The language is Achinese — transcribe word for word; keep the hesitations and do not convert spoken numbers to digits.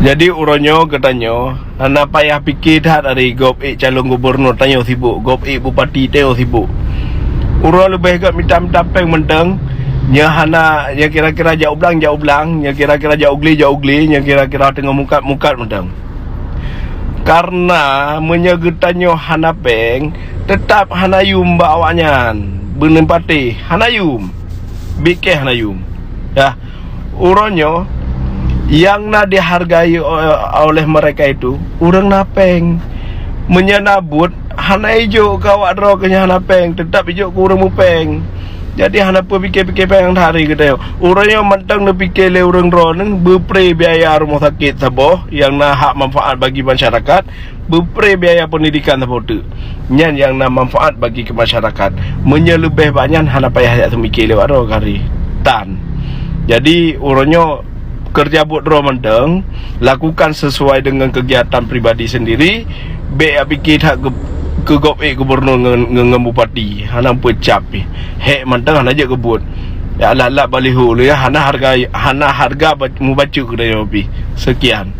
Jadi uroe nyoe geutanyoe hana payah pike that ari gob ék calon gubunur tanyoe sibuk, gob ék bupati tanyoe sibuk. Uroe leubeh gét mita-mita péng mantong, nyoe hana, nyoe kira-kira jak u blang, jak u blang, nyoe kira-kira jak u glé, jak u glé, nyoe kira-kira teungoh mukat, mukat mantong. Kareuna meunyoe geutanyoe hana péng, teutap hana yum bak awaknyan, beuneupatéh hana yum, bike hana yum. Dah, uroe nyoe nyang na dihargai o-, oleh mereka itu ureuëng na péng. Meunyoe na buet, hana ijok keu awak droe keu nyang hana péng, teutap ijok keu ureuëng mupéng. Jadi hana peue pike-pike péng that ari geutanyoe. Uroe nyoe mantong neupike lé ureuëng droeneuh beupré biaya rumoh sakét saboh nyang na hak manfaat bagi masyarakat, beupré biaya peundidikan saboh teuk. Nyan nyang na manfaat bagi keu masyarakat. Meunyoe leubeh bak nyan hana payah jak seumike lé awak droe keu hari tan. Jadi uroe nyoe keureuja buet droe mantong, lakukan sesuai dengan kegiatan pribadi sendiri. Bék jak pike that keu, keu gob ék gubunur ngon, ngon, ngon bupati, hana peucap pih. Hék mantong hana jeuet keu buet. Jak lat-lat baliho lé, hana harga, hana harga ba-, mubacut keu tanyoe pih. Sekian.